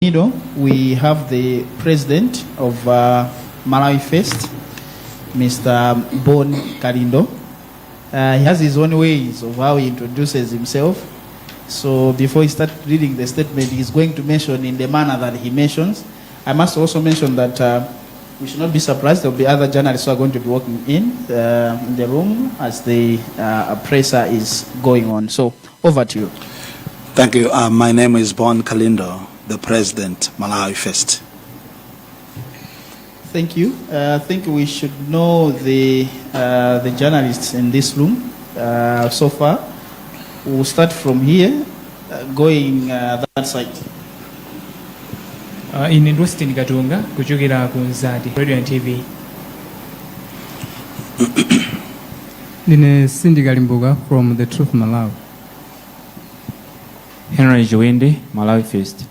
Middle, we have the president of Malawi First, Mr. Bon Kalindo. He has his own ways of how he introduces himself. So before he starts reading the statement, he's going to mention in the manner that he mentions. I must also mention that we should not be surprised. There will be other journalists who are going to be walking in the room as the presser is going on. So over to you. Thank you. My name is Bon Kalindo, the president, Malawi First. Thank you. I think we should know the journalists in this room so far. We'll start from here, going that side. Ine ndi Austin Katunga kuchokera ku Mzati Radio and TV. Ndine Cindy Kalimbuka from The Truth Malawi. Henry Chiwindi, Malawi First.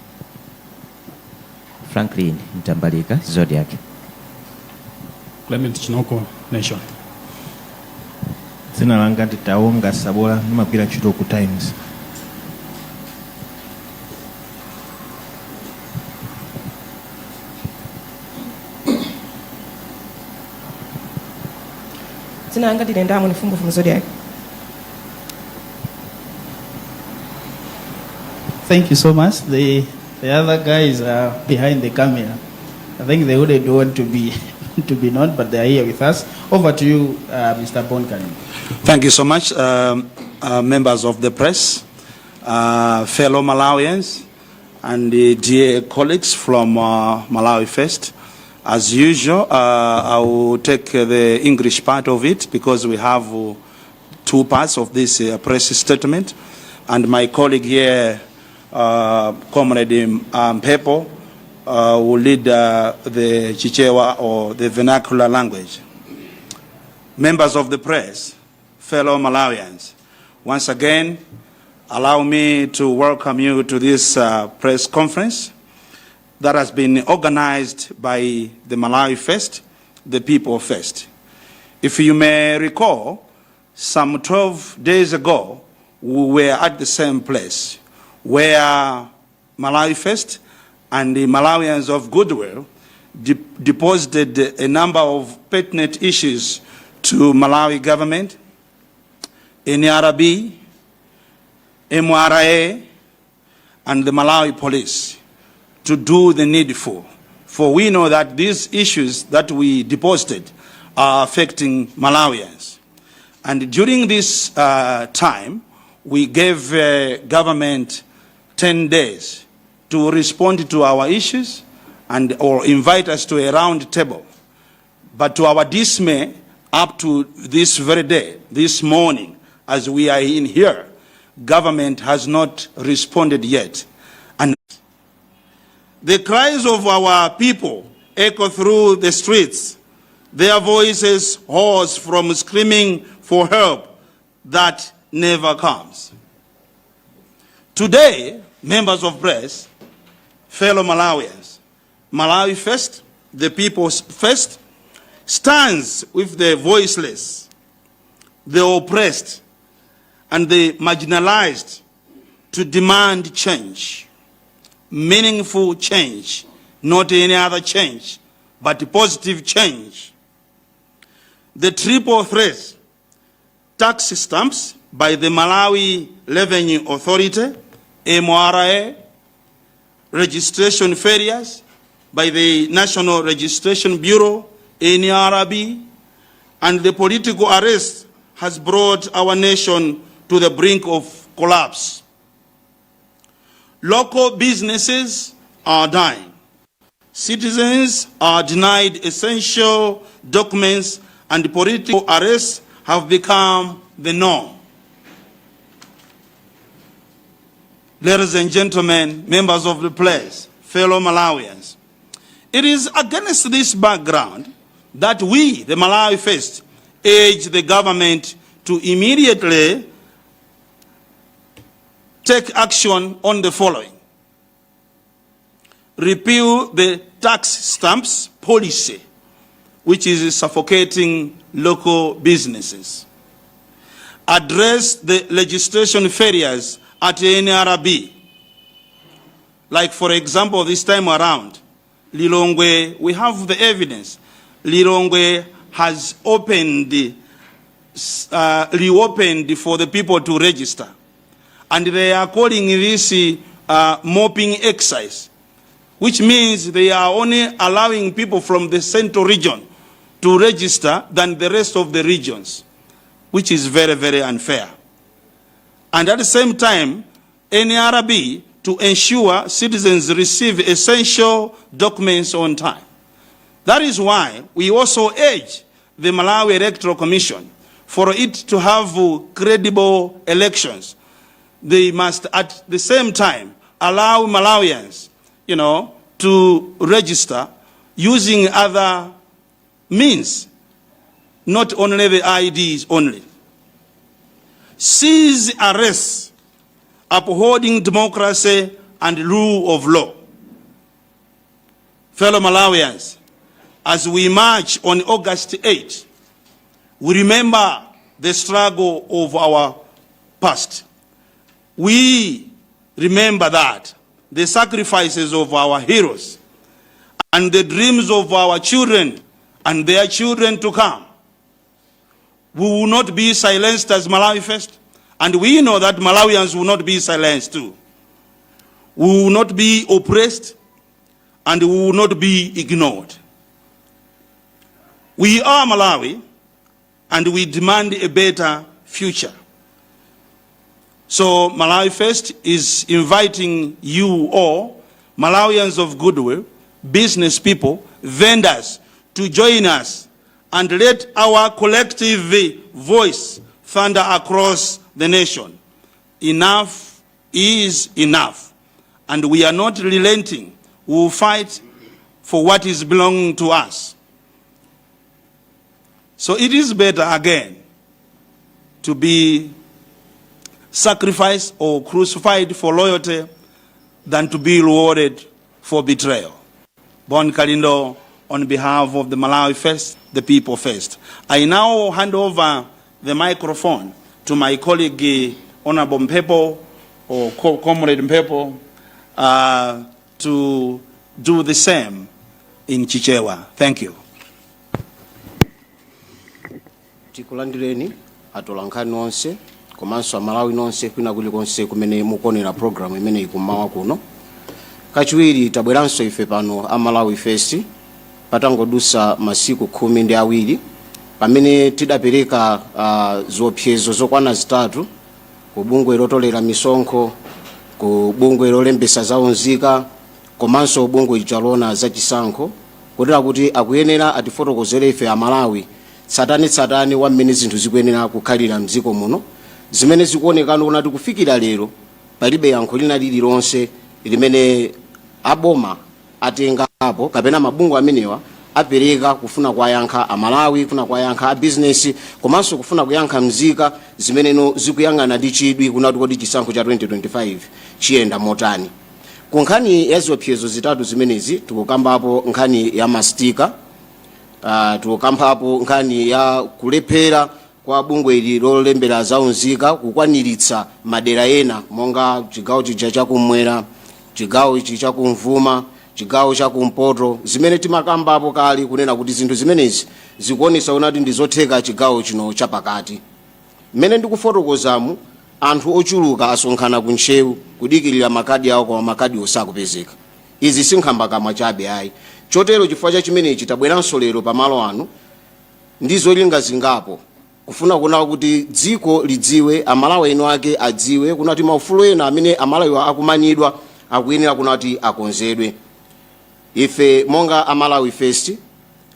Franklin Mtambalika, Zodiak. Clement Chinoko, Nation. Dzina langa ndi Taonga Sabola, ndimagwira ntchito ku Times. Dzina langa ndine Ndamo Nifumbu from Zodiak. Thank you so much. The other guys are behind the camera. I think they wouldn't want to be known, but they are here with us. Over to you, Mr. Bon Kalindo. Thank you so much, members of the press, fellow Malawians, and the dear colleagues from Malawi First. As usual, I will take the English part of it because we have two parts of this press statement. And my colleague here, Comrade Pepo, will lead the Chichewa or the vernacular language. Members of the press, fellow Malawians, once again, allow me to welcome you to this press conference that has been organized by the Malawi First, the People First. If you may recall, some 12 days ago, we were at the same place where Malawi First and the Malawians of Goodwill deposited a number of pertinent issues to Malawi government, NRB, MRA, and the Malawi police to do the needful. For we know that these issues that we deposited are affecting Malawians. And during this time, we gave government 10 days to respond to our issues and or invite us to a round table. But to our dismay, up to this very day, this morning, as we are in here, government has not responded yet. And the cries of our people echo through the streets, their voices hoarse from screaming for help that never comes. Today, members of press, fellow Malawians, Malawi First, the people's first, stands with the voiceless, the oppressed, and the marginalized to demand change, meaningful change, not any other change, but positive change. The triple threat, tax stamps by the Malawi Revenue Authority, MRA, registration failures by the National Registration Bureau, NRB, and the political arrest has brought our nation to the brink of collapse. Local businesses are dying. Citizens are denied essential documents, and political arrests have become the norm. Ladies and gentlemen, members of the press, fellow Malawians, it is against this background that we, the Malawi First, urge the government to immediately take action on the following. Repeal the tax stamps policy, which is suffocating local businesses. Address the legislation failures at NRB. Like, for example, this time around, Lilongwe, we have the evidence. Lilongwe has reopened for the people to register. And they are calling this mopping exercise, which means they are only allowing people from the central region to register than the rest of the regions, which is very, very unfair. And at the same time, NRB to ensure citizens receive essential documents on time. That is why we also urge the Malawi Electoral Commission for it to have credible elections. They must at the same time allow Malawians to register using other means, not only the IDs only. Cease arrests, upholding democracy and rule of law. Fellow Malawians, as we march on August 8, we remember the struggle of our past. We remember that the sacrifices of our heroes and the dreams of our children and their children to come. We will not be silenced as Malawi First, and we know that Malawians will not be silenced too. We will not be oppressed, and we will not be ignored. We are Malawi, and we demand a better future. So Malawi First is inviting you all, Malawians of goodwill, business people, vendors, to join us and let our collective voice thunder across the nation. Enough is enough. And we are not relenting. We will fight for what is belonging to us. So it is better again to be sacrificed or crucified for loyalty than to be rewarded for betrayal. Bon Kalindo, on behalf of the Malawi First, the people first. I now hand over the microphone to my colleague, Honorable Mphepo, or Comrade Mphepo, to do the same in Chichewa. Thank you. Tikulandireni atolankhani onse komanso Amalawi nonse kwina kulikonse kumene mukuonera programu imeneyi kummawa kuno. Kachiwiri tabweranso ife pano a Malawi First patangodusa masiku 12 pamene tidapereka ziopsezo zokwana zitatu ku bungwe lotolera misonkho, ku bungwe lolembesa zaunzika, komanso bungwe lija zachisankho, kotera kuti akuyenera atifotokozere ife Amalawi tsatanetsatane wa mmene zinthu zikuyenera kukhalira mdziko muno, zimene zikuonekana kunati kufikira lero palibe yankho lina lililonse limene aboma atengapo kapena mabungwe amenewa apereka kufuna kuwayankha Amalawi, kufuna kuwayankha a business, komanso kufuna kuyankha mzika zimeneno zikuyang'ana ndi chidwi kunati kodi chisankho cha 2025 chiyenda motani. Ku nkhani ya ziopsezo zitatu zimenezi, tikukambapo nkhani ya ma sticker, tikukambapo nkhani ya kulephera kwa bungwe ili lolembera zaunzika kukwaniritsa madera ena monga chigawo chija chakumwera, chigawo ichi chakumvuma, chigawo chakumpoto, zimene timakambapo kale kunena kuti zinthu zimenezi zikuonesa kunati ndi zotheka chigawo chino chapakati. Mmene ndikufotokozamu, anthu ochuluka asonkhana ku Ntcheu kudikirira makadi awo, koma makadi osakupezeka. Izi si nkhambakamwa chabe ayi. Chotero chifukwa cha chimenechi tabweranso lero pamalo ano ndi zolinga zingapo, kufuna kuona kuti dziko lidziwe, Amalawi eno ake adziwe kunati maufulu ena amene Amalawiwa akumanidwa akuyenera kunati akonzedwe. Ife monga Amalawi First,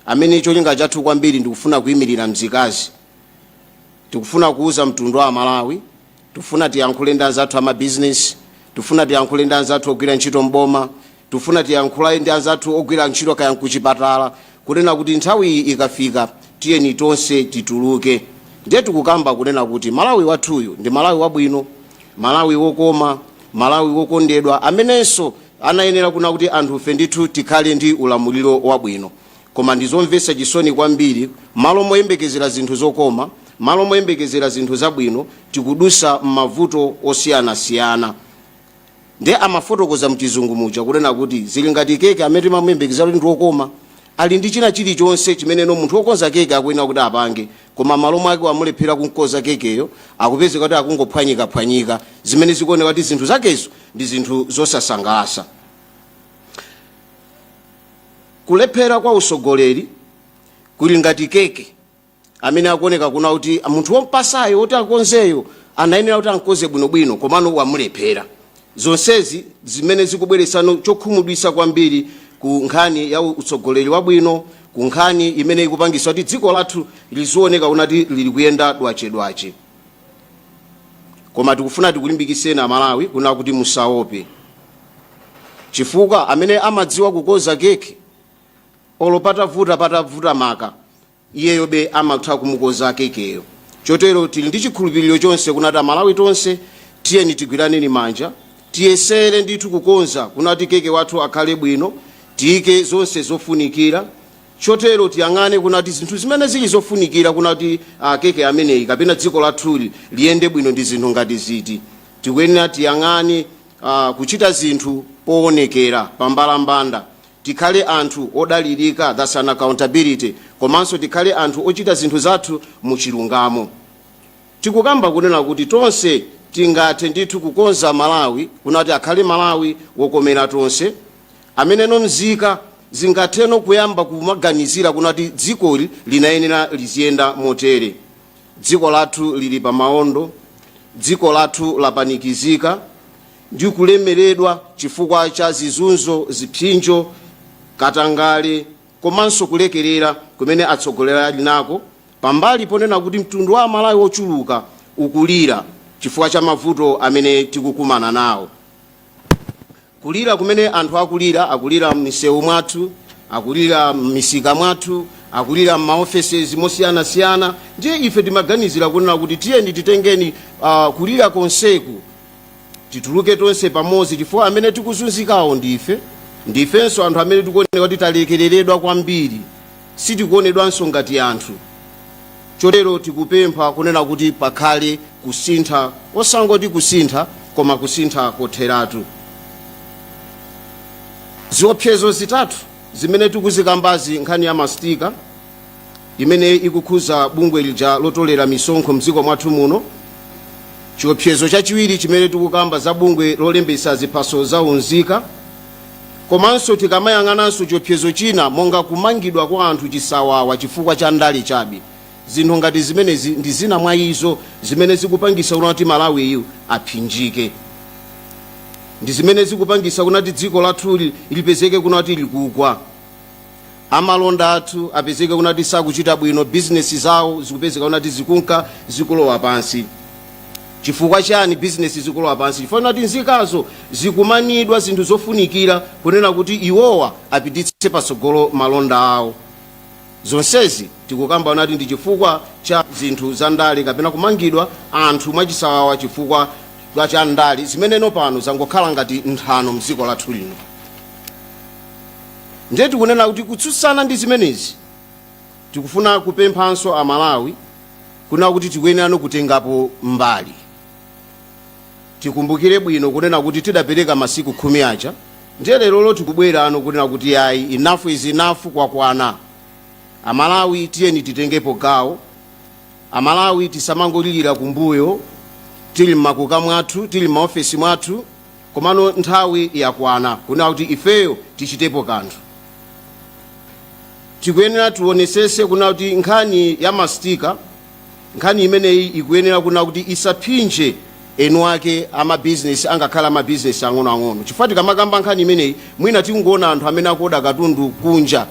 amene cholinga chathu kwambiri ndikufuna kuyimirira mzikazi, tikufuna kuuza mtundu wa Amalawi, tifuna tiyankhule ndi anzathu amabizinesi, tifuna tiyankhule ndi anzathu ogwira ntchito mboma, tifuna tiyankhule ndi anzathu ogwira ntchito kaya kuchipatala, kunena kuti nthawi iyi ikafika tiyeni tonse tituluke. Ndiye tikukamba kunena kuti Malawi wathuyu ndi Malawi wabwino, Malawi wokoma, Malawi wokondedwa, amenenso anayenera kuna kuti anthufe ndithu tikhale ndi ulamuliro wabwino. Koma ndizomvetsa chisoni kwambiri, malo moyembekezera zinthu zokoma, malo moyembekezera zinthu zabwino, tikudusa m'mavuto osiyanasiyana. Ndiye amafotokoza mchizungu muja kunena kuti zili ngati keke amene timamuyembekeza kuti ndi wokoma, ali ndi china chilichonse chimeneno munthu wokonza keke akuyenera kuti apange, koma malo mwake wamulephera kunkoza kekeyo, akupezeka kuti akungophwanyikaphwanyika, zimene zikuoneka kuti zinthu zakezo ndi zinthu zosasangalatsa. Kulephera kwa usogoleri kuli ngati keke amene akuoneka kuna kuti munthu wompasayo woti akonzeyo anayenera kuti ankoze bwinobwino, komano wamulephera. Zonsezi zimene zikubweretsano chokhumudwitsa kwambiri ku nkhani ya utsogoleri wabwino, ku nkhani imene ikupangisa kuti dziko lathu lizioneka kunati lili kuyenda dwachedwache. Koma tikufuna tikulimbikitseni Amalawi kuna kuti musaope, chifukwa amene amadziwa kukonza keke, olo patavuta patavuta maka, iyeyobe amatha kumukoza kekeyo. Chotero tili ndi chikhulupiriro chonse kunati Amalawi tonse tiyeni tigwiraneni manja, tiyesere ndithu kukonza kunati keke wathu akhale bwino, tiyike zonse zofunikira. Chotero tiyang'ane kunati zinthu zimene zili zofunikira kunati keke ameneyi kapena dziko lathuli liyende bwino ndi zinthu ngati ziti. Tikuyenera tiyang'ane kuchita zinthu poonekera pambalambanda, tikhale anthu odalirika, that's an accountability, komanso tikhale anthu ochita zinthu zathu muchilungamo. Tikukamba kunena kuti tonse tingathe ndithu kukonza Malawi kunati akhale Malawi wokomera tonse, ameneno mzika zingatheno kuyamba kumaganizira kunati dzikoli linayenera liziyenda motere. Dziko lathu lili pa maondo, dziko lathu lapanikizika ndi kulemeredwa chifukwa cha zizunzo, zipsinjo, katangale komanso kulekerera kumene atsogoleri ali nako, pambali ponena kuti mtundu wa Amalawi wochuluka ukulira chifukwa cha mavuto amene tikukumana nawo. Kulira kumene anthu akulira, akulira m'misewu mwathu, akulira m'misika mwathu, akulira m'maofesezi mosiyanasiyana. Ndiye ife timaganizira kunena kuti tiyeni titengeni kulira konseku, tituluke tonse pamodzi, chifukwa amene tikuzunzikawo ndife, ndifenso anthu amene tikuoneka kuti talekereredwa kwambiri, sitikuonedwanso ngati anthu. Chotero tikupempha kunena kuti pakhale kusintha, osangoti kusintha, koma kusintha kotheratu. Ziopsezo zitatu zimene tikuzikambazi, nkhani ya ma sticker imene ikukhuza bungwe lija lotolera misonkho mdziko mwathu muno, chiopsezo chachiwiri chimene tikukamba za bungwe lolembetsa ziphaso za unzika, komanso tikamayang'ananso chiopsezo china monga kumangidwa kwa anthu chisawawa chifukwa cha ndale chabe. Zinthu ngati zimenezi ndi zina mwa izo zimene zikupangisa kunati Malawiyu aphinjike, ndi zimene zikupangisa kunati dziko lathuli lipezeke kunati likugwa, amalonda athu apezeke kunati sakuchita bwino, bizinesi zawo zikupezeka kunati zikunka zikulowa pansi. Chifukwa chani bizinesi zikulowa pansi? Chifukwa kunati nzikazo zikumanidwa zinthu zofunikira kunena kuti iwowa apititse patsogolo malonda awo. Zonsezi tikukamba kunati ndi chifukwa cha zinthu za ndale kapena kumangidwa anthu mwachisawawa chifukwa cha ndale, zimeneno pano zangokhala ngati nthano mdziko lathu lino. Ndiye tikunena kuti kutsutsana ndi zimenezi, tikufuna kupemphanso Amalawi kunena kuti tikuyenera kutengapo mbali. Tikumbukire bwino kunena kuti tidapereka masiku 10 aja, ndiye lerolo tikubwera ano kunena kuti ayi, enough is enough, kwakwana. Amalawi, tiyeni titengepo gawo. Amalawi, tisamangolirira kumbuyo tili mmakuka mwathu, tili m'maofesi mwathu, komano nthawi yakwana kunena kuti ifeyo tichitepo kanthu. Tikuyenera tionesese kunena kuti nkhani ya ma sticker, nkhani imeneyi ikuyenera kunena kuti isaphinje enu ake amabizinesi, angakhala amabizinesi ang'onoang'ono, chifukwa tikamakamba nkhani imeneyi mwina tingoona anthu amene akuoda katundu kunja,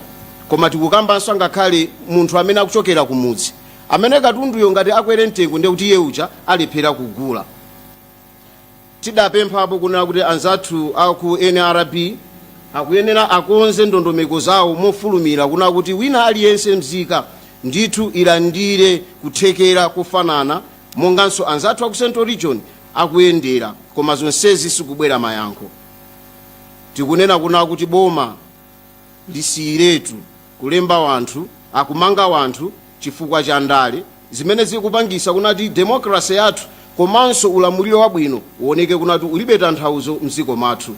koma tikukambanso angakhale munthu amene akuchokera kumudzi, amene katunduyo ngati akwere mtengo ndiye kuti iye uja alephera kugula. Tidapemphapo kunena kuti anzathu aku NRB akuyenera akonze ndondomeko zawo mofulumira kunena kuti wina aliyense mzika ndithu ilandire kuthekera kofanana monganso anzathu aku Central Region akuyendera, koma zonsezi sikubwera mayankho. Tikunena kunena kuti boma lisiyiretu kulemba wanthu, akumanga wanthu chifukwa cha ndale, zimene zikupangisa kunati democracy yathu Komanso ulamuliro wabwino uoneke kunati ulibe tanthauzo mdziko mwathu.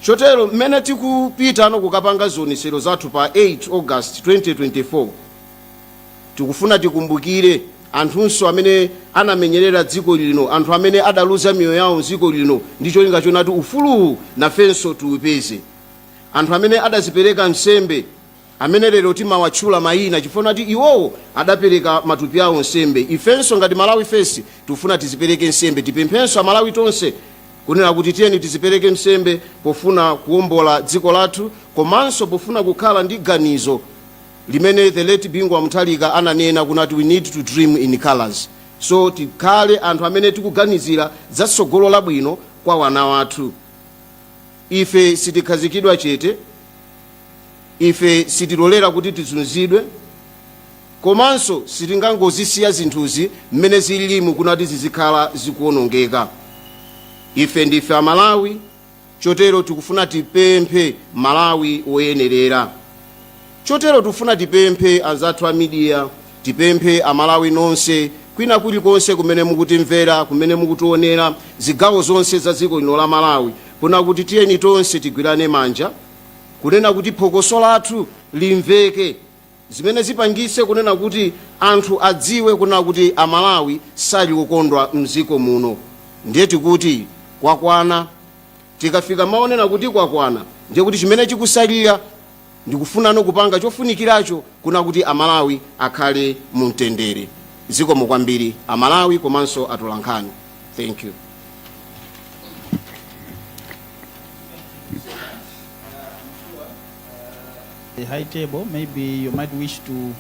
Chotero mmene tikupitano kukapanga zionesero zathu pa 8 August 2024, tikufuna tikumbukire anthunso amene anamenyerera dziko lino, anthu amene adaluza miyoyo yawo mdziko lino ndi cholinga chonati ufuluwu nafenso tiupeze, anthu amene adazipereka nsembe, amene lero timawatchula mayina chifukwa nati iwowo adapereka matupi awo nsembe. Ifenso ngati Malawi First tikufuna tizipereke nsembe. Tipemphenso Amalawi tonse kunena kuti tiyeni tizipereke nsembe pofuna kuwombola dziko lathu, komanso pofuna kukhala ndi ganizo limene the late Bingu wa Mutharika ananena kunati we need to dream in colors. So tikhale anthu amene tikuganizira zatsogolo labwino kwa wana wathu. Ife sitikhazikidwa chete, ife sitilolera kuti tizunzidwe, komanso sitingangozisiya zinthuzi mmene zililimu kunati zizikhala zikuwonongeka. Ife ndife Amalawi, chotero tikufuna tipemphe Malawi woyenerera. Chotero tikufuna tipemphe anzathu a media, tipemphe Amalawi nonse kwina kulikonse kumene mukutimvera, kumene mukutionera, zigawo zonse za dziko lino la Malawi, kuna kuti tiyeni tonse tigwirane manja kunena kuti phokoso lathu limveke, zimene zipangise kunena kuti anthu adziwe kunena kuti Amalawi sali kukondwa mdziko muno. Ndiye tikuti kwakwana. Tikafika maonena kuti kwakwana, ndiye kuti chimene chikusalira ndikufunano kupanga chofunikiracho kuna kuti Amalawi akhale mumtendere. Zikomo kwambiri Amalawi komanso atolankhani. Thank you. The high table, maybe you might wish to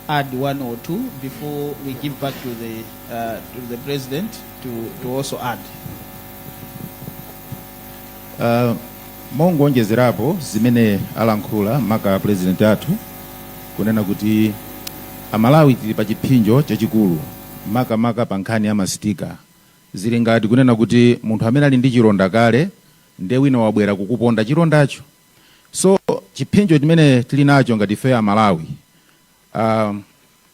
add one or two before we give back to the president to also add. Mongonjezerapo zimene alankhula maka president athu, kunena kuti Amalawi tili pa chipsinjo chachikulu, makamaka pa nkhani ya ma sticker. Zili ngati kunena kuti munthu amene ali ndi chilonda kale, ndiye wina wabwera kukuponda chilondacho. So chipsinjo chimene tili nacho ngati ife Amalawi,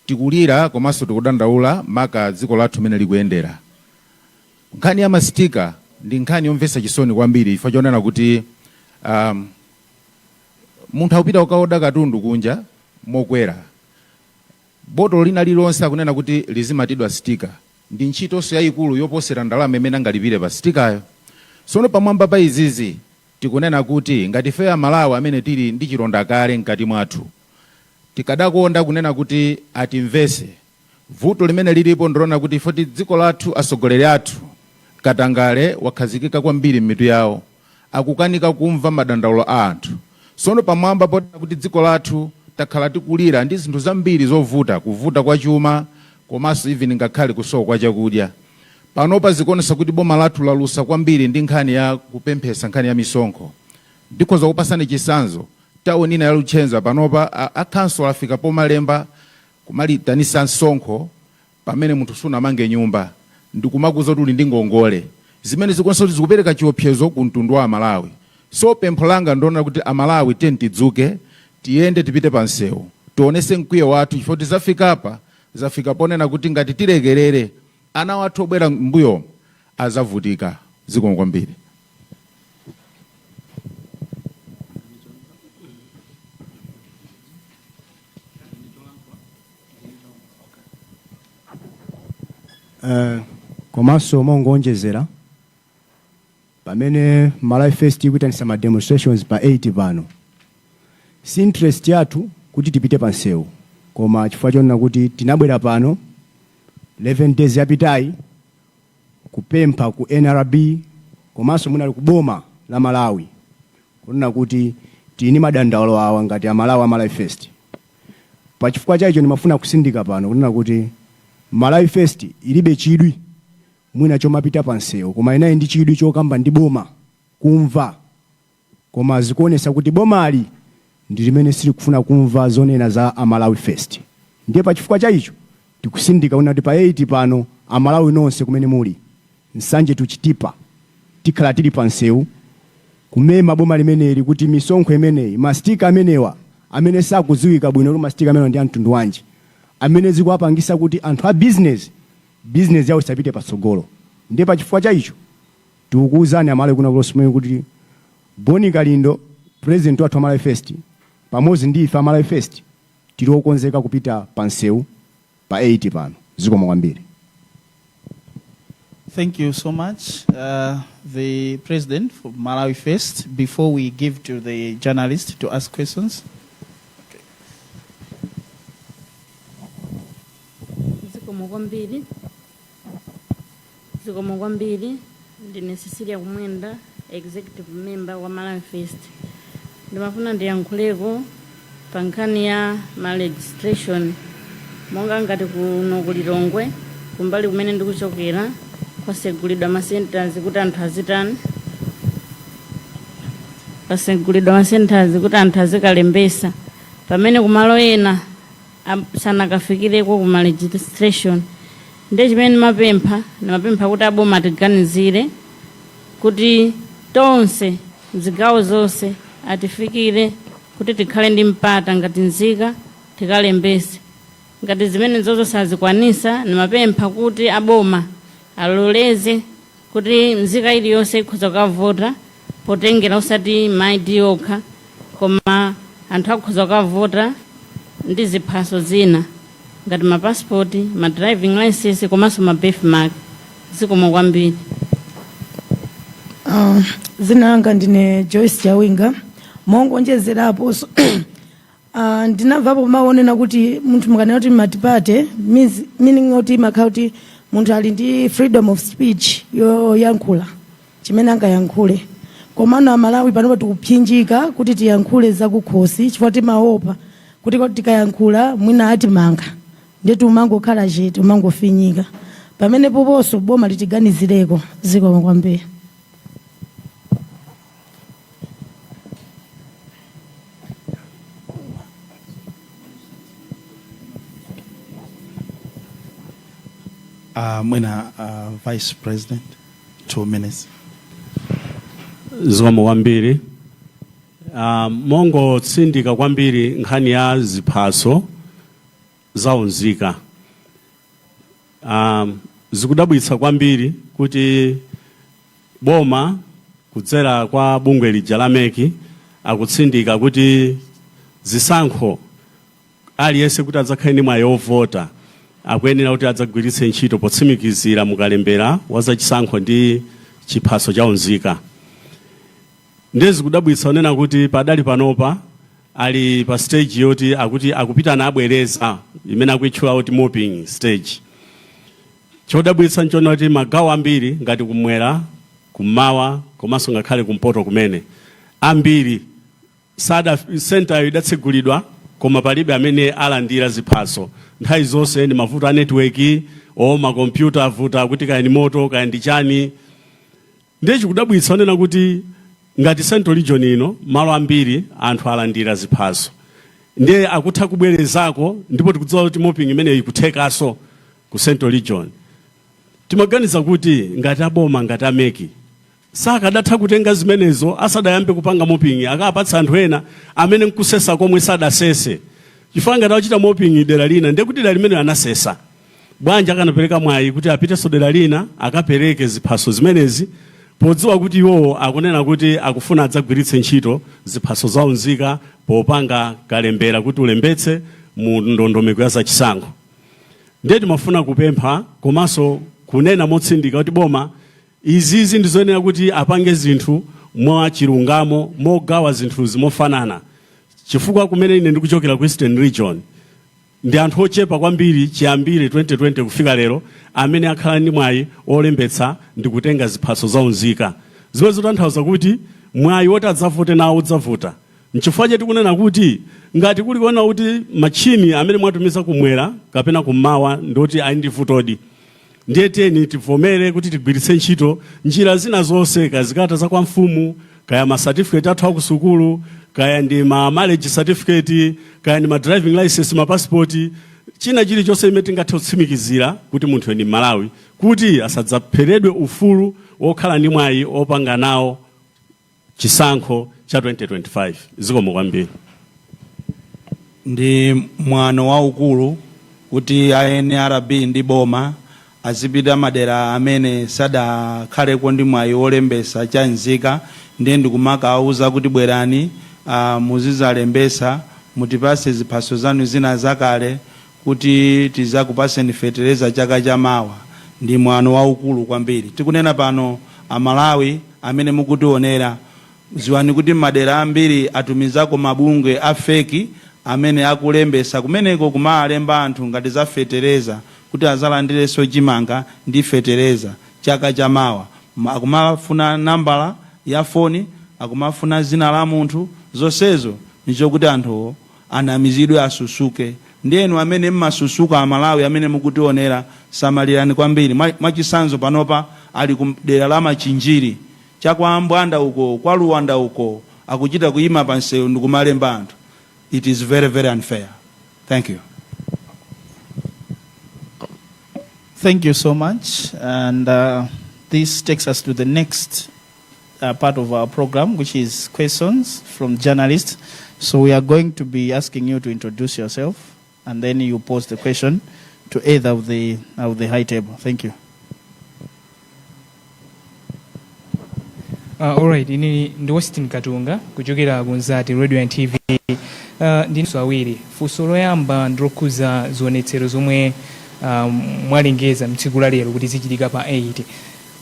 tikulira komanso tikudandaula maka dziko lathu limene likuyendera. Nkhani ya ma sticker ndi nkhani yomvetsa chisoni kwambiri, chifukwa chonena kuti munthu akupita kukaoda katundu kunja mokwera, botolo lina lililonse akunena kuti lizimatidwa sticker. Ndi ntchitonso yayikulu yoposera ndalama imene angalipire pa sticker yo. Sono pamwamba pa izizi, tikunena kuti ngati ife Amalawi amene tili ndi chilonda kale mkati mwathu, tikadakonda kunena kuti atimvese. Vuto limene lilipo ndilona kuti ifoti dziko lathu, atsogoleri athu, katangale wakhazikika kwambiri m'mitu yawo, akukanika kumva madandaulo a anthu. Sono pamwamba ponena kuti dziko lathu takhala tikulira ndi zinthu zambiri zovuta, kuvuta kwa chuma komanso even ngakhale kusowa kwa chakudya, panopa zikuonesa kuti boma lathu lalusa kwambiri ndi nkhani ya kupemphesa, nkhani ya misonkho. Ndikhoza kupasani chitsanzo, tawuni ina ya Luchenza panopa a council afika pomalemba kumalitanisa msonkho pamene munthu sunamange nyumba, ndikumakuza kuti uli ndi ngongole, zimene zikuonesa kuti zikupereka chiopsezo ku mtundu wa Amalawi. So pempho langa ndiona kuti Amalawi tiyeni tidzuke, tiyende, tipite pa msewu, tionese mkwiyo wathu, chifukwa kuti zafikapa, zafika ponena kuti ngati tilekerere, ana wathu obwera mbuyomu azavutika. Zikomo kwambiri. Komanso mongonjezera, pamene Malawi First ikuitanisa ma demonstrations pa 8 pano, si interest yathu kuti tipite pa msewu, koma chifukwa chonena kuti tinabwera pano 11 days yapitayi kupempha ku NRB komanso munali ku boma la Malawi kunena kuti tini madandaulo awa ngati Amalawi a Malawi First. Pachifukwa chaicho ndimafuna kusindika pano kunena kuti Malawi First ilibe chidwi mwina chomapita pa msewu, koma inayi ndi chidwi chokamba ndi boma kumva, koma zikuonesa kuti bomali ndi limene silikufuna kumva zonena za Amalawi First. Ndiye pachifukwa chaicho tikusindika kunena kuti pa 8 pano, Amalawi nonse kumene muli, Nsanje to Chitipa, tikhala tili pa msewu kumema boma limeneli kuti misonkho imeneyi, ma sticker amenewa amene sakudziwika bwino kuti ma sticker amenewa ndi amtundu wanji, amene zikuwapangisa kuti anthu a business Business yawo isapite patsogolo. Ndiye pachifukwa cha icho tikukuwuzani Amalawi kuna kulosumene kuti Boni Kalindo, president wathu wa Malawi First, pamodzi ndi ife a Malawi First, tili okonzeka kupita pa msewu pa 8 pano. Zikomo kwambiri. Thank you so much, the president for Malawi First. Before we give to the journalist to ask questions. Zikomo kwambiri, zikomo kwambiri. Ndine Cecilia Kumwenda, executive member wa Malawi First. Ndimafuna ndiyankhuleko pa nkhani ya ma registration, monga ngati kuno ku Lilongwe, kumbali kumene ndikuchokera, kwasegulidwa ma centers kuti anthu azitani, kwasegulidwa ma centers kuti anthu azikalembesa, pamene kumalo ena sanakafikireko kuma registration. Ndiye chimene ndimapempha kuti aboma tiganizire kuti tonse mzigawo zonse atifikire kuti tikhale ndi mpata ngati nzika tikalembese. Ngati zimene zozo sazikwanisa, ndimapempha kuti aboma aloleze kuti nzika iliyonse ikhoza kukavota potengera osati ma ID okha, koma anthu akhoza kukavota ndi ziphaso zina ngati ma passport, ma driving license komanso ma birthmark. Zikomo kwambiri. Zina langa ndine Joyce Chawinga. Mongonjezerapo, ndinamvapo maonena kuti munthu mukanena kuti multiparty means meaning kuti makhala kuti munthu ali ndi freedom of speech yoyankhula chimene angayankhule, komano Amalawi panopo tikupsinjika kuti tiyankhule zakukhosi chifukwa timaopa kuti kodi tikayankhula mwina atimanga, ndiye umangokhala chete, umangofinyika. Pamene poponso boma litiganizireko. Zikomo kwambiri. Mwina Vice President, 2 minutes. Zikomo kwambiri. Mongotsindika kwambiri nkhani ya ziphaso zaunzika, zikudabwitsa kwambiri kuti boma kudzera kwa bungwe lija la MEC akutsindika kuti zisankho aliyense kuti adzakhale ndi mwayi ovota akuyenera kuti adzagwiritse ntchito potsimikizira mukalembera wa zachisankho ndi chiphaso cha unzika. Ndiye zikudabwitsa kunena kuti padali panopa ali pa stage yoti akuti akupita abwereza imene akuitchula kuti mopping stage. Chodabwitsa nchona kuti magawo ambiri ngati kumwera, kummawa komanso ngakhale kumpoto kumene ambiri sada centeryo idatsegulidwa koma palibe amene alandira ziphaso. Nthawi zonse ndi mavuto a network o makompyuta avuta, kuti kaya ndi moto kaya ndi chani. Ndiye chikudabwitsa onena kuti ngati Central Region ino malo ambiri anthu alandira ziphaso, ndiye akutha kubwerezako, ndipo tikudziwa kuti mopping imeneyi ikuthekanso ku Central Region. Timaganiza kuti ngati aboma, ngati a MEC, sakadatha kutenga zimenezo asadayambe kupanga mopping, akapatsa anthu ena amene nkusesa komwe sadasese? Chifukwa ngati akuchita mopping dera lina, ndiye kuti dera limene anasesa, bwanji akanapereka mwayi kuti apitenso dera lina akapereke ziphaso zimenezi, podziwa kuti iwowo akunena kuti akufuna adzagwiritse ntchito ziphaso zaunzika popanga kalembera kuti ulembetse mu ndondomeko ya zachisankho? Ndiye timafuna kupempha komanso kunena motsindika kuti boma izizi ndizoyenera kuti apange zinthu mwa chilungamo, mogawa zinthuzi mofanana, chifukwa kumene ine ndikuchokera ku Eastern Region ndi anthu ochepa kwambiri chiyambire 2020 kufika lero amene akhala ndi mwayi olembetsa ndi kutenga ziphaso zaunzika, zimene zotanthauza kuti mwayi woti adzavote nawo udzavuta. Nchifukwa chake tikunena kuti ngati kuli kuona kuti machini amene mwatumiza kumwera kapena kummawa ndoti ali ndi vutodi, ndiye tiyeni tivomere kuti tigwiritse ntchito njira zina zonse, kaya zikalata za kwa mfumu, kaya ma certificate athu akusukulu, kaya ndi ma marriage certificate, kaya ndi ma driving license, ma passport, china chilichonse imene tingathe kutsimikizira kuti munthu ndi Malawi, kuti asadzapheredwe ufulu wokhala ndi mwayi opanga nawo chisankho cha 2025. Zikomo kwambiri. Ndi mwano waukulu kuti a NRB ndi boma Azipita madera amene sadakhaleko ndi mwayi wolembesa cha nzika, ndiye ndikumakawuza kuti bwerani, muzizalembesa, mutipase ziphaso zanu zina zakale kuti tizakupaseni fetereza chaka chamawa. Ndi mwano waukulu kwambiri. Tikunena pano, Amalawi amene mukutionera, ziwani kuti madera ambiri atumizako mabungwe a fake amene akulembesa kumeneko, kumalemba anthu ngati za fetereza kuti azalandirenso chimanga ndi fetereza chaka chamawa. Akumafuna nambala ya foni, akumafuna zina la munthu, zonsezo ndichokuti anthuwo anamizidwe, asusuke. Ndiyenu amene mmasusuka, Amalawi amene mukutionera, samalirani kwambiri. Mwachisanzo, panopa ali ku dera la Machinjiri, chakwa Mbwanda uko, kwa Luwanda uko, akuchita kuyima pa msewu ndikumalemba anthu. It is very, very unfair. Thank you. Thank you so much. And this takes us to the next part of our program, which is questions from journalists. So we are going to be asking you to introduce yourself, and then you pose the question to either of the high table. Thank you. Alright, ine ndi Austin Katunga kuchokera ku Nzati Radio and TV. Ndi mafunso awiri. Funso loyamba ndilokhuza zionetsero zomwe mwalengeza mtsiku la lero kuti zichitika pa 8.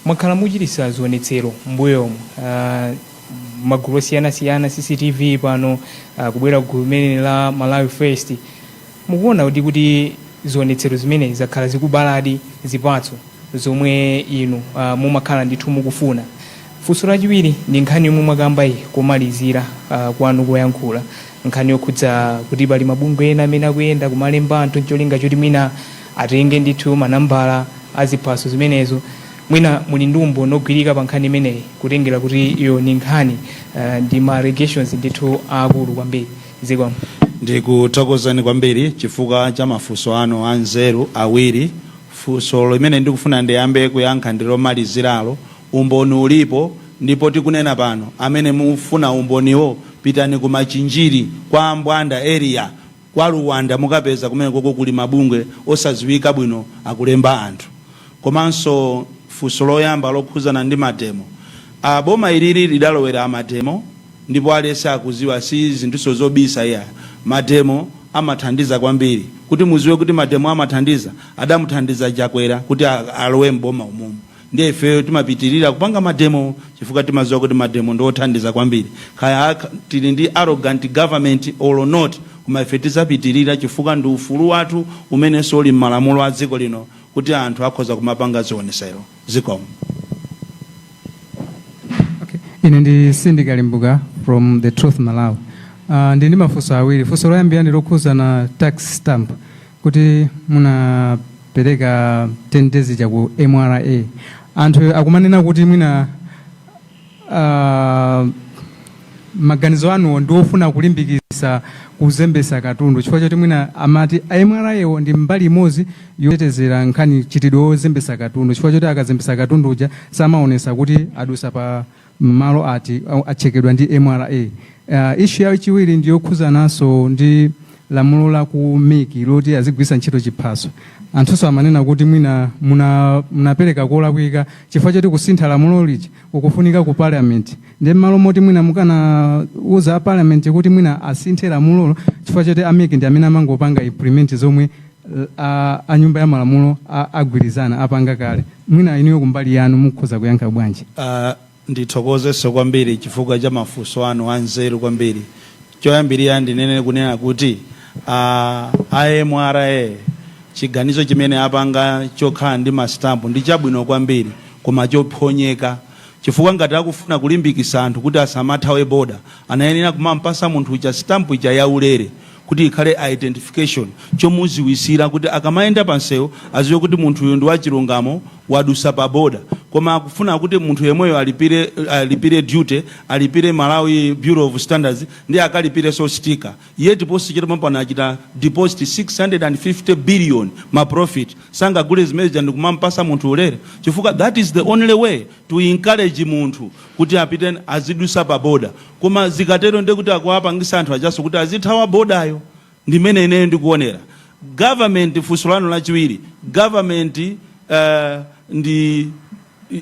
Mwakhala muchitisa zionetsero m'mbuyomu, magulu osiyanasiyana, CCTV, pano kubwera gulu limene la Malawi First. Mukuona kuti zionetsero zimene zakhala zikubaladi zipatso zomwe inu mumakhala ndithu mukufuna? Funso lachiwiri ndi nkhani yomwe mwakamba iyi komalizira kwanu koyankhula, nkhani yokhudza kuti pali mabungwe ena amene akuyenda kumalemba anthu ncholinga choti mwina atenge ndithu manambala aziphaso zimenezo. Mwina muli ndi umboni ogwirika pa nkhani imeneyi, kutengera kuti iyo ni nkhani ndi ma allegations ndithu aakulu kwambiri? Zikomo. Ndikuthokozani kwambiri chifukwa cha mafunso anu anzeru awiri. Funso limene ndikufuna ndiyambe kuyankha ndi lomaliziralo. Umboni ulipo, ndipo tikunena pano, amene mufuna umboniwo, pitani ku Machinjiri, kwa Mbwanda area, kwa Luwanda, mukapeza kumene koko kuli mabungwe osaziwika bwino akulemba anthu. Komanso funso loyamba lokhuzana ndi mademo, boma ilili lidalowera amademo, ndipo aliyense akuziwa, si zinthuso zobisa iya. Mademo amathandiza kwambiri. Kuti muziwe kuti mademo amathandiza, adamuthandiza Chakwera kuti alowe mboma umumu. Ndiye ifeyo timapitirira kupanga mademo chifukwa timaziwa kuti mademo ndi othandiza kwambiri. Kaya tili ndi arrogant government or not, koma ife tizapitirira chifukwa ndi ufulu wathu umenenso uli m'malamulo a dziko lino kuti anthu akhoza kumapanga zionesero. Zikomo. Ine ndi Cindy Kalimbuka from The Truth Malawi. Ndi mafunso awiri. Funso loyambira ndi lokhuza na tax stamp, kuti munapereka 10 days cha ku MRA. Anthu akumanena kuti mwina maganizo anuwo ndi ofuna kulimbikitsa kuzembesa katundu, chifukwa choti mwina amati MRA wo ndi mbali imodzi yotetezera nkhani chitidwe wozembesa katundu, chifukwa choti akazembesa katundu uja samaonesa kuti adusa pa malo ati, achekedwa ndi MRA. Issue yachiwiri ndi yokhuzananso ndi lamulo la ku MEC loti azigwiritsa ntchito chiphaso. Anthunso amanena kuti mwina munapereka kolakwika, chifukwa choti kusintha lamulo lija kukufunika ku Parliament, ndi mmalo moti mwina mukanauza a Parliament kuti mwina asinthe lamulolo, chifukwa choti a MEC ndi amene amangopanga implement zomwe a nyumba ya malamulo agwirizana apanga kale. Mwina inuyo kumbali yanu mukhoza kuyankha bwanji? Ndithokozenso kwambiri chifukwa cha mafunso anu anzeru kwambiri. Choyambirira ndinene kunena kuti a MRA, chiganizo chimene apanga chokhala ndi mastamp ndi chabwino kwambiri, koma chophonyeka, chifukwa ngati akufuna kulimbikisa anthu kuti asamathawe boda, anayenera kumampasa munthu uja stamp ija yaulere kuti ikhale identification, chomuziwisira kuti akamayenda pansewu aziwe kuti munthu uyu ndi wachilungamo, wadusa pa boda. Koma akufuna kuti munthu yemweyo alipire duty, alipire Malawi Bureau of Standards, ndi akalipirenso sticker. Iye tiposichita pano achita deposit 650 billion ma profit, sangagule zimene ndikumampasa munthu ulere? Chifukwa that is the only way to encourage munthu kuti apite azidusa pa boda. Koma zikatero ndekuti akuwapangisa anthu ajaso kuti azithawa bodayo, ndimene ineyo ndikuonera government. Funso lanu lachiwiri, government ndi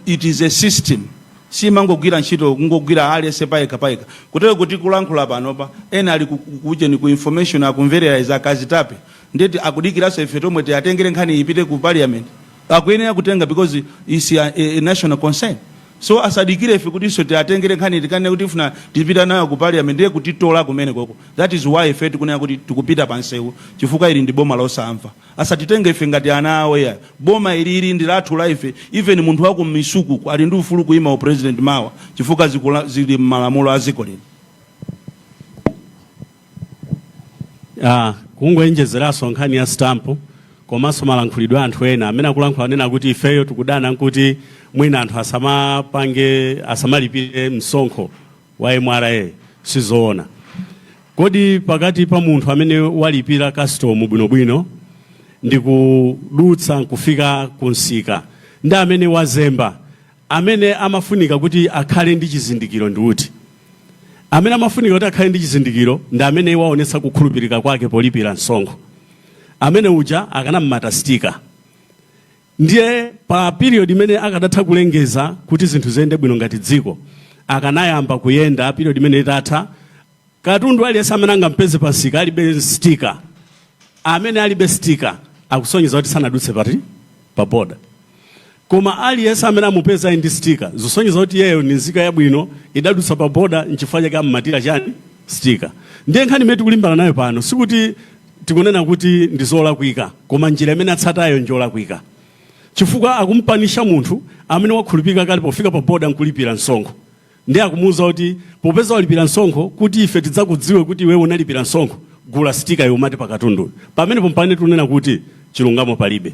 it is a system, simangogwira ntchito kungogwira aliyense payekha payekha. Kutero kuti kulankhula panopa ena ali kucheni ku information akumverera iza akazitape, ndeti akudikiranso ife tomwe tiatengere nkhani ipite ku parliament. Akuyenera kutenga because is a national concern, so asadikire ife kuti iso tiatengere nkhani tikane kuti ifuna tipita nayo ku parliament, ndiye kutitola kumene koko. That is why ife tikunena kuti tikupita pansewu, chifukwa ili ndi boma losamva. Asatitenge ife ngati ana awo ya boma ilili ndi lathu la ife. Even munthu wako mmisuku ali ndi ufulu kuyima upresident mawa, chifukwa zili m'malamulo a dziko lino. Kungoyenjezeranso nkhani ya stamp komanso malankhulidwe a anthu ena amene akulankhula anena kuti ifeyo tikudana nkuti mwina anthu asamapange, asamalipire msonkho wa MRA, sizoona. Kodi pakati pa munthu amene walipira custom bwinobwino ndi kudutsa nkufika kunsika ndi amene wazemba, amene amafunika kuti akhale ndi chizindikiro ndi uti? Amene amafunika kuti akhale ndi chizindikiro ndi amene waonetsa kukhulupirika kwake polipira msonkho. Amene uja akanam'mata sticker. Ndiye pa period imene akadatha kulengeza kuti zinthu ziyende bwino ngati dziko, akanayamba kuyenda period imene itatha, katundu aliyense amene angampeze pansika alibe sticker, amene alibe sticker akusonyeza kuti sanadutse pati pa border. Koma aliyense amene amupeza ali ndi sticker, zisonyeza kuti iyeyo ni nzika yabwino, idadutsa pa border, nchifukwa chake ammatira chani? Sticker. Ndiye nkhani imene tikulimbana nayo pano sikuti tikunena kuti ndi zolakwika, koma njira imene atsatayo njolakwika, chifukwa akumpunisha munthu amene wakhulupirika kale pofika pa border nkulipira msonkho. Ndiye akumuwuza kuti popeza walipira msonkho, kuti ife tidzakudziwe kuti iwe unalipira msonkho, gula sticker yomati pakatundu. Pamenepo mpane tunena kuti chilungamo palibe.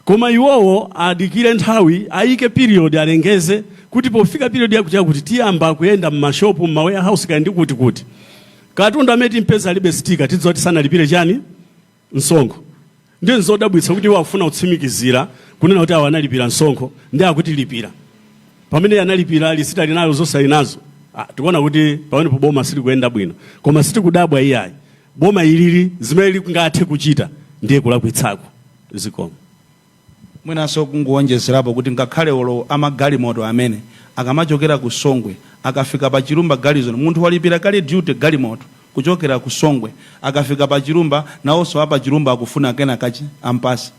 Koma iwowo adikire nthawi, ayike period, alengeze kuti pofika period yakuti yakuti tiyamba kuyenda mmashopu, mma warehouse, kaya ndi kuti kuti, katundu amene timpeza alibe sticker tidziwa kuti sanalipire chani? Msonkho. Ndiye nzodabwitsa kuti iwo akufuna kutsimikizira kunena kuti awo analipira msonkho, ndi akuti lipira pamene analipira, lisiti ali nayo, zonse ali nazo. Tikuona kuti pamenepo boma silikuyenda bwino, koma sitikudabwa iyayi. Boma ilili zimene lingathe kuchita ndiye kulakwitsako. Zikomo. Mwinanso kunguwonjezerapo kuti ngakhale olo amagalimoto amene akamachokera ku Songwe, akafika pa Chilumba Garrison, munthu walipira kale duty galimoto kuchokera ku Songwe, akafika pa Chilumba nawonso apa Chilumba akufuna kena kachi ampasi.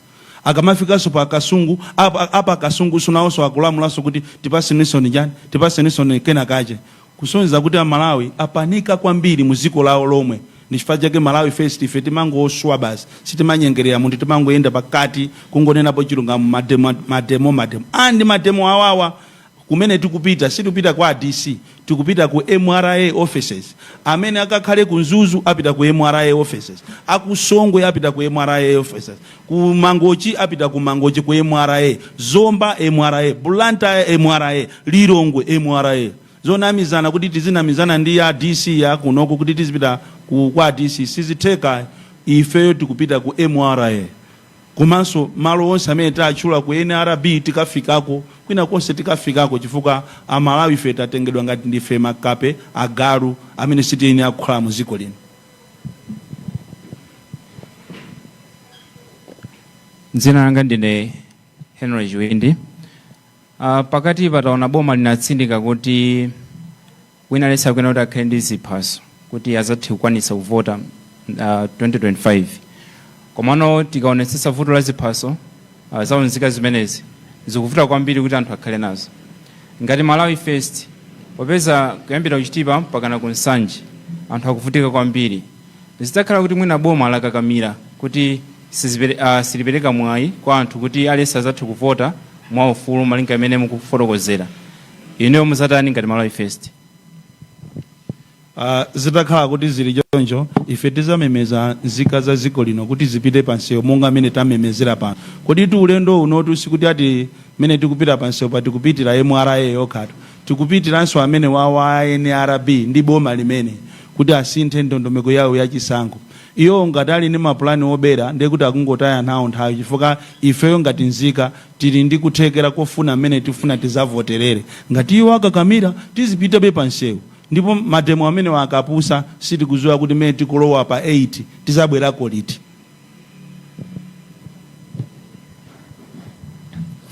Akamafikanso pa Kasungu, apa Kasunguso nawonso akulamulanso kuti tipaseninso chani, tipaseninso kena kache, kusonyeza kuti Amalawi apanika kwambiri mu dziko lawo lomwe. Ndi chifukwa chake Malawi First ife timangoswa basi, sitimanyengerera munthu, timangoyenda pakati kungonenapo chilungamo. Mademo, mademo, mademo andi mademo awawa, kumene tikupita sitikupita kwa DC, tikupita ku MRA offices. Amene akakhale ku Mzuzu apita ku MRA offices, akusongwe apita ku MRA offices, ku Mangochi apita ku Mangochi ku MRA, Zomba MRA, Blantyre MRA, Lilongwe MRA. Zonamizana kuti tizinamizana ndi ya DC ya kunoku kuti tizipita kwa DC sizitheka. Ifeyo tikupita ku MRA, komanso malo onse amene tatchula ku NRB tikafikako, kwina konse tikafikako, chifukwa Amalawi ife tatengedwa ngati ndife makape, agalu amene sitiyenera kukhala mu dziko lino. Dzina langa ndine Henry Chiwindi. Pakati pataona boma linatsindika kuti wina aliyense akuyenera kuti akhale ndi ziphaso kuti azathe kukwanitsa kuvota 2025. Komano tikaonetsetsa vuto la ziphaso zaunzika zimenezi zikuvuta kwambiri kuti anthu akhale nazo. Ngati Malawi First, popeza kuyambira kuchitipa mpakana ku Nsanje anthu akuvutika kwambiri, zitakhala kuti mwina boma lakakamira kuti silipereka mwayi kwa anthu kuti aliyense azathe kuvota mwaufulu malinga imene mukufotokozera, inuyo muzatani ngati Malawi First? Zitakhala kuti zili choncho, ife tizamemeza nzika za dziko lino kuti zipite pansewu monga amene tamemezera pano. Kodi tu ulendo unotu sikuti ati mmene tikupita pansewu pa tikupitira MRA yokhatu, tikupitiranso amene wawa NRB ndi boma limene kuti asinthe ndondomeko yawo yachisankho. Iwo ngati ali ndi mapulani obera, ndiye kuti akungotaya nawo nthawi, chifukwa ifeyo ngati nzika tili ndi kuthekera kofuna mmene tifuna tizavoterere. Ngati iwo akakamira, tizipitabe pansewu, ndipo mademo amenewa akapusa, sitikudziwa kuti mmene tikulowa pa 8 tizabwerako liti.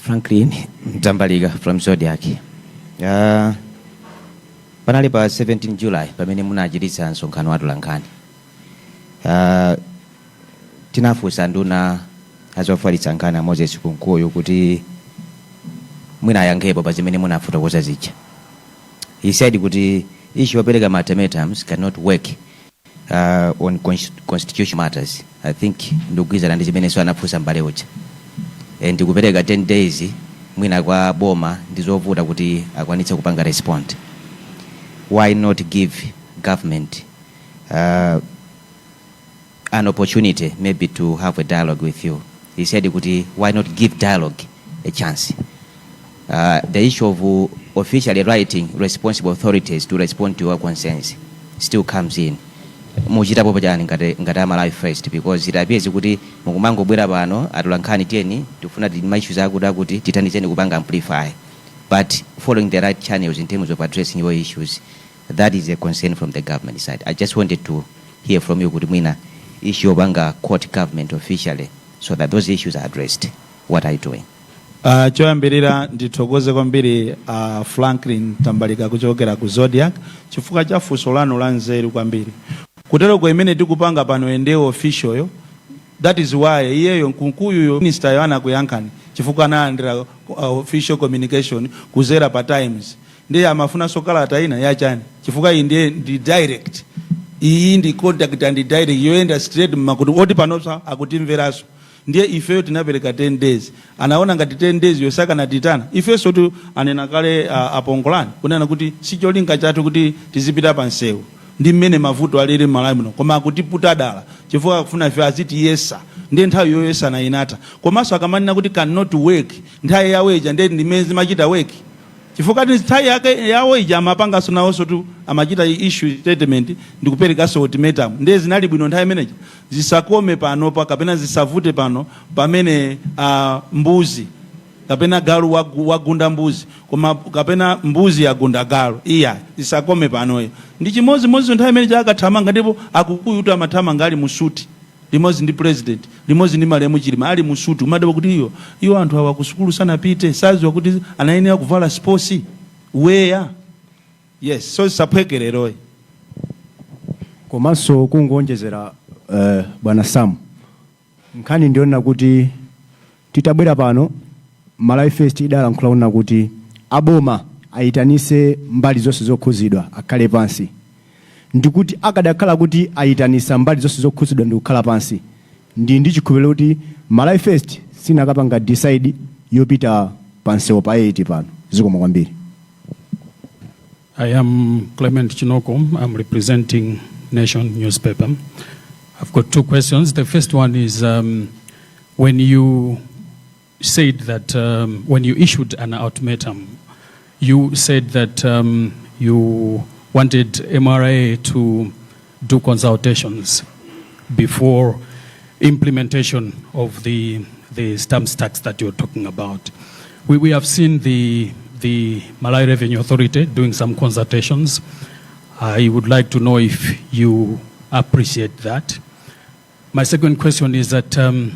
Franklin Mtambalika from Zodiak. Panali pa 17 July pamene munachititsa msonkhano wa atolankhani. Tinafunsa nduna azofalitsa nkhani a Moses Kunkuyu kuti mwina ayankhepo pa zimene munafotokoza zija. He said kuti issue yopereka ma ultimatums cannot work on constitutional matters. I think ndikugwirizana ndi zimenenso anafunsa mbale uja. And kupereka 10 days mwina kwa boma ndi zovuta kuti akwanitse kupanga respond. Why not give government an opportunity maybe to have a dialogue with you? He said kuti why not give dialogue a chance? The issue of officially writing responsible authorities to respond to your concerns still comes in. Muchitapo chani ngati Malawi First? Because it appears kuti mukumangobwera pano, atolankhani tiyeni, tifuna ti ma issues akuti tithandizeni kupanga amplify, but following the right channels in terms of addressing your issues, that is a concern from the government side. I just wanted to hear from you kuti mwina issue yopanga quote government officially so that those issues are addressed, what are you doing? Choyambirira ndithokoze kwambiri Franklin Tambalika kuchokera ku Zodiak chifukwa cha funso lanu la nzeru kwambiri. Kuteroko imene tikupanga pano ende official yo, that is why iyeyo Nkunkuyuyo minister yo anakuyankhani chifukwa analandira official communication kuzera pa Times. Ndiye amafunanso kalata ina yachani? Chifukwa iyi ndiye ndi direct, iyi ndi contact and direct yoyenda straight mmakuti oti panonso akutimveranso. Ndiye ifeyo tinapereka 10 days, anaona ngati 10 days yosakana ifenso tu anena kale apongolani kunena kuti sicholinga chathu kuti tizipita pa nsewu ndi mmene mavuto alili m'Malawi muno, koma akutiputa dala chifukwa akufuna ife azitiyesa. Ndiye nthawi yoyesana inatha. Komanso akamanena kuti cannot work, nthawi yawo ija ndiye ndimene zimachita work, chifukwa ti nthawi yake yawo ija amapanganso nawonso tu amachita issue statement ndikuperekanso ultimatum. Ndiye zinali bwino nthawi imeneji. Zisakome panopa kapena zisavute pano pamene mbuzi kapena galu wagunda mbuzi, koma kapena mbuzi yagunda galu, iya, zisakome panoyo. Ndi chimodzimodzi nthawi imene akathamanga, ndipo akukuyu kuti amathamanga ali musuti limodzi ndi president, limodzi ndi malemu Chilima ali musuti, umadabwa kuti iyo anthu awa kusukulu sanapite, saziwa kuti anayenera kuvala sports wear. Yes, so zisaphwekereroyi. Komanso kungonjezera, bwana Sam, nkhani ndiyonena kuti titabwera pano Malawi First idalankhula kunena kuti aboma ayitanise mbali zonse zokhuzidwa akhale pansi, ndikuti akadakhala kuti ayitanisa mbali zonse zokhuzidwa ndi kukhala pansi, ndi chikhulupiriro kuti Malawi First sinakapanga decide yopita pansewu pa 8 pano. Zikomo kwambiri. I am Clement Chinoko. I'm representing Nation newspaper. I've got two questions. The first one is when you said that when you issued an ultimatum, you said that you wanted MRA to do consultations before implementation of the stamps tax that you're talking about. We have seen the Malawi Revenue Authority doing some consultations. I would like to know if you appreciate that. My second question is that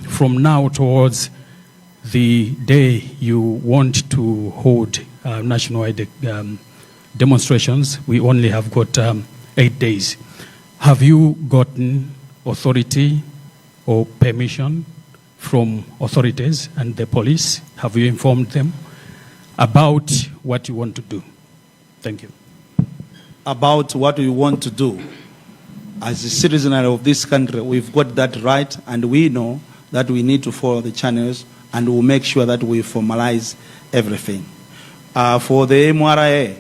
from now towards the day you want to hold nationwide demonstrations, we only have got 8 days. Have you gotten authority or permission from authorities and the police? Have you informed them about what you want to do? Thank you. About what we want to do. As a citizen of this country, we've got that right, and we know that we need to follow the channels and we'll make sure that we formalize everything. For the MRA,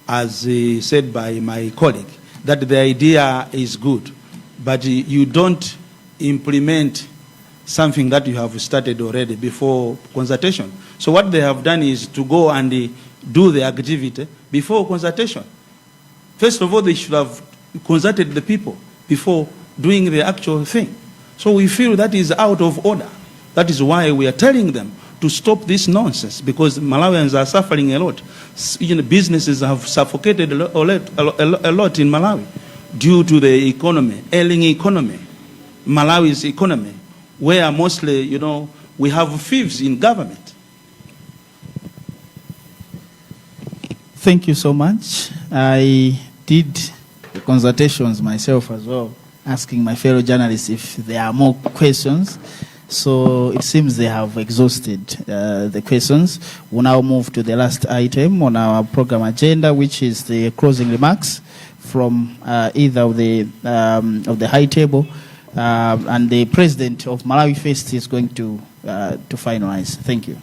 as said by my colleague, that the idea is good, but you don't implement something that you have started already before consultation. So what they have done is to go and do the activity before consultation. First of all, they should have consulted the people before doing the actual thing. So we feel that is out of order. That is why we are telling them to stop this nonsense, because Malawians are suffering a lot. Businesses have suffocated a lot, a lot in Malawi due to the economy, ailing economy, Malawi's economy, where mostly, we have thieves in government. Thank you so much. I did consultations myself as well, asking my fellow journalists if there are more questions. So it seems they have exhausted the questions. We'll now move to the last item on our program agenda, which is the closing remarks from either of the high table, and the president of Malawi First is going to finalize. Thank you.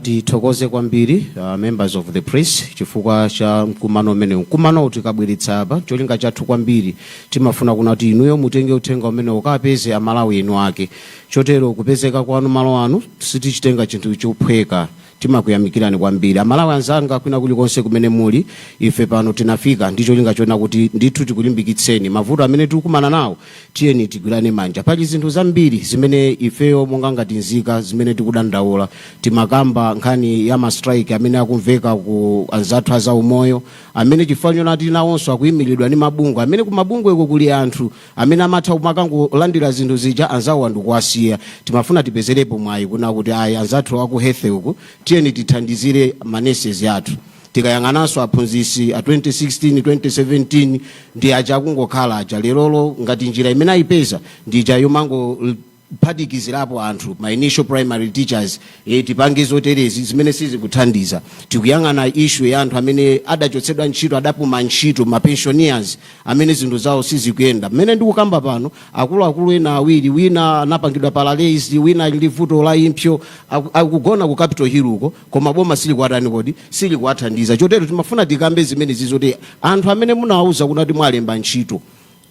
Tithokoze kwambiri members of the press chifukwa cha mkumano umenewu. Mkumanowu tikabweretsa apa, cholinga chathu kwambiri timafuna kuna kuti inuyo mutenge uthenga umene ukapeze Amalawi enu ake. Chotero kupezeka kwanu malo anu sitichitenga chinthu chophweka, timakuyamikirani kwambiri. Amalawi anzanga kwina kulikonse kumene muli, ife pano tinafika ndi cholinga chona kuti ndithu tikulimbikitseni. Mavuto amene tikukumana nawo, tiyeni tigwirane manja. Pali zinthu zambiri zimene ifeyo monga ngati nzika zimene tikudandaula. Timakamba nkhani ya ma strike amene akumveka ku anzathu azaumoyo, amene chifukwa chonati nawonso akuyimiridwa ndi mabungwe, amene ku mabungweko kuli anthu amene amatha kumakangolandira zinthu zija, anzawo ndikuwasiya. Timafuna tipezerepo mwayi kuna kuti ayi, anzathu aku health uku, tiyeni tithandizire ma nurses athu. Tikayang'ananso aphunzitsi a 2016 2017 ndi aja akungokhala aja lerolo, ngati njira imene ayipeza ndi ija yomangophatikizirapo anthu, ma initial primary teachers, tipange zoterezi zimene sizikuthandiza. Tikuyang'ana issue ya anthu amene adachotsedwa ntchito, adapuma ntchito, ma pensioners amene zinthu zawo sizikuyenda. Mmene ndikukamba pano, akuluakulu ena awiri, wina anapangidwa paralyzed, wina ali ndi vuto la impsyo, akugona ku Capitol Hill uko, koma boma silikuatani kodi silikuathandiza. Chotero timafuna tikambe zimene zizoti anthu amene munawauza kunati mwalemba ntchito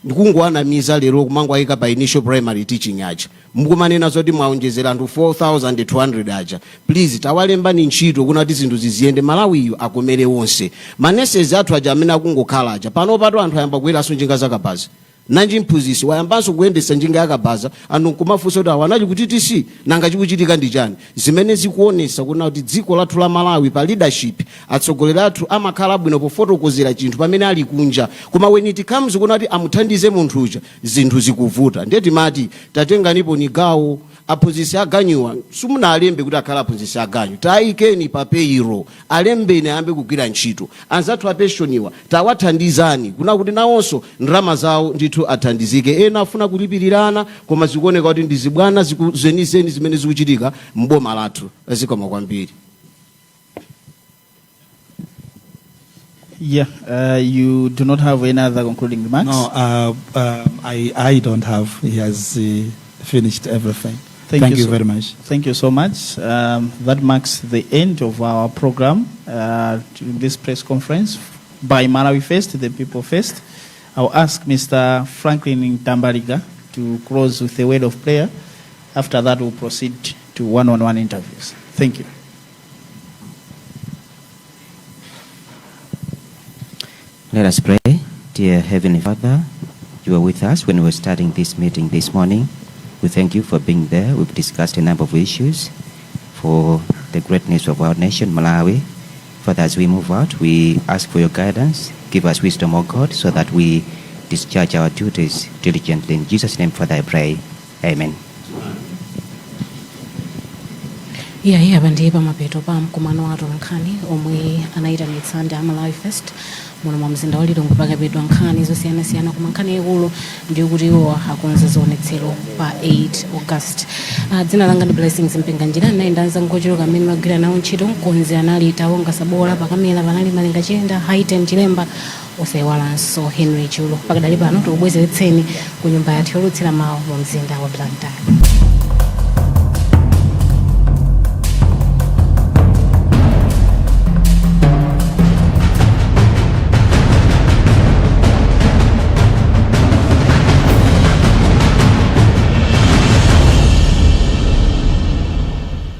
ndikungowanamiza, lero kumangowayika pa initial primary teaching aja, mukumanena zoti mwaonjezera anthu 4200 aja, please tawalembani ntchito kunati zinthu ziziyende, Malawiyu akomere wonse. Ma nurses athu aja amene akungokhala aja, pano pato anthu ayamba kuyeranso njinga zakabaza. Nanji mphunzitsi wayambanso kuyendetsa njinga yakabaza, anthu nkumafunsa kuti awa anali ku TTC, nanga chikuchitika ndi chani? Zimene zikuonesa kuna kuti dziko lathu la Malawi pa leadership, atsogoleri athu amakhala abwino pofotokozera chinthu pamene ali kunja, koma when it comes kuna kuti amuthandize munthu uja, zinthu zikuvuta. Ndiye timati tatenganipo ni gawo. Aphunzitsi aganyiwa simunalembe kuti akhala aphunzitsi aganyu, tayikeni pa payroll, alembeni ayambe kugwira ntchito. Anzathu a pensioniwa tawathandizani kuna kuti nawonso ndalama zawo ndithu athandizike. Ena afuna kulipirirana, koma zikuoneka kuti ndi zibwana zenizeni zimene zikuchitika mboma lathu. Zikoma kwambiri. Yeah, you do not have any other concluding remarks? No, I don't have. He has finished everything. Thank you very much. Thank you so much. That marks the end of our program during this press conference by Malawi First, the People First. I'll ask Mr. Franklin Tambariga to close with a word of prayer. After that, we'll proceed to one-on-one interviews. Thank you. Let us pray. Dear Heavenly Father, you were with us when we were starting this meeting this morning. We thank you for being there. We've discussed a number of issues for the greatness of our nation, Malawi. Father, as we move out, we ask for your guidance. Give us wisdom, O God, so that we discharge our duties diligently. In Jesus' name, Father, I pray. Amen. Iyayi, apa ndiye pamapeto pa mkumano wa atolankhani omwe anayitanitsa ndi a Malawi First muno mwa mzinda wa Lilongwe. Pakambidwa nkhani zosiyanasiyana, koma nkhani yaikulu ndiyo kuti iwo akonza zionetsero pa 8 August. Dzina langa ndi Blessings Mpinganjira, ndinali ndi anzanga ochuluka amene magwira nawo ntchito. Mkonzi anali Tawonga Sabola, pakamera panali Malenga Chiyenda, Haiten Chilemba, osayiwalanso Henry Chulu. Pakadali pano tikubwezeretseni ku nyumba yathu yolutsira mawu mu mzinda wa Blantyre.